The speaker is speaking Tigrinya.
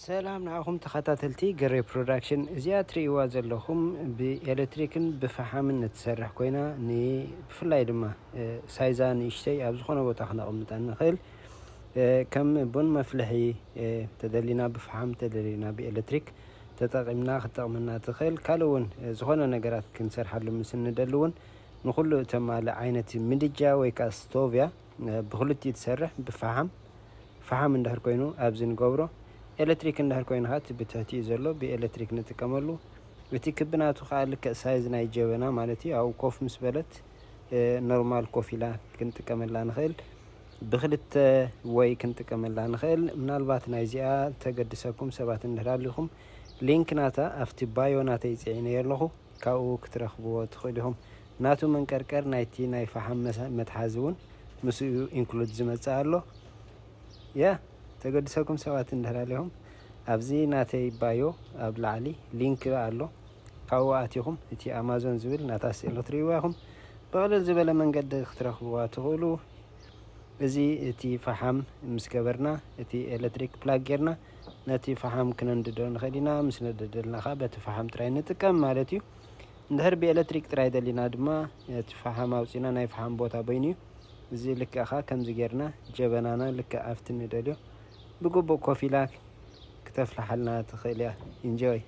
ሰላም ንዓኹም ተኸታተልቲ ገሬ ፕሮዳክሽን። እዚኣ ትርእይዋ ዘለኹም ብኤሌክትሪክን ብፈሓምን እትሰርሕ ኮይና፣ ን-፣ ብፍላይ ድማ፣ እ፣ ሳይዛ ንእሽተይ ኣብ ዝኾነ ቦታ ክነቕምጣ ንኽእል። እ፣ ከም ቡን መፍልሒ፣ እ፣ ተደሊና ብፈሓም፣ ተደሊና ብኤሌክትሪክ ተጠቒምና ክትጠቕመና ትኽእል። ካልእ እውን፣ እ፣ ዝኾነ ነገራት ክንሰርሓሉ ምስ እንደሊ እውን ንኹሉ እተማልእ ዓይነት ምድጃ ወይ ከዓ ስቶቭ እያ። እ፣ ብኽልቲኡ ትሰርሕ፣ ብፈሓም፣ ፈሓም እንድሕር ኮይኑ ኣብዚ ንገብሮ፣ ኤሌክትሪክ እንድሕር ኮይኑ ከዓ እቲ ብትሕቲኡ ዘሎ ብኤሌክትሪክ ንጥቀመሉ። እቲ ክቢ ናቱ ከዓ ልክዕ ሳይዝ ናይ ጀበና ማለት እዩ። ኣብኡ ኮፍ ምስ በለት፣ እ፣ ኖርማል ኮፍ ኢላ ክንጥቀመላ ንኽእል። ብክልተ ወይ ክንጥቀመላ ንኽእል። ምናልባት ናይዚኣ ተገድሰኩም ሰባት እንድሕር ኣሊኹም፣ ሊንክ ናታ ኣብቲ ባዮ ናተይ ጽዒነዮ ኣለኹ። ካብኡ ክትረኽብዎ ትኽእሉ ኢኹም። ናቱ መንቀርቀር ናይቲ ናይ ፈሓም መሳ-፣ መትሓዚ እውን ምስኡ ኢንክሉድ ዝመጽእ ኣሎ። ያ፣ ተገድሰኩም ሰባት እንድሕር ኣሊኹም፣ ኣብዚ ናተይ ባዮ ኣብ ላዕሊ ሊንክ ኣሎ። ካብኡ ኣቲኹም እቲ ኣማዞን ዝብል ናታ ስእሊ ክትርእይዋ ኢኹም። ብቕልል ዝበለ መንገዲ ክትረኽብዋ ትኽእሉ። እዚ እቲ ፈሓም ምስ ገበርና፣ እቲ ኤሌክትሪክ ፕላግ ጌርና ነቲ ፈሓም ክነንድዶ ንኽእል ኢና። ምስ ነደደልና ኸዓ በቲ ፈሓም ጥራይ ንጥቀም ማለት እዩ። እንድሕር ብኤሌክትሪክ ጥራይ ደሊና ድማ እቲ ፈሓም ኣውፂና ናይ ፈሓም ቦታ በይኑ እዩ። እዚ ልክዕ ኸዓ ከምዚ ጌርና ጀበናና ልክዕ ኣብቲ ንደልዮ ብግቡእ ኮፍ ኢላ ክተፍልሓልና ትኽእል እያ። ኢንጆይ።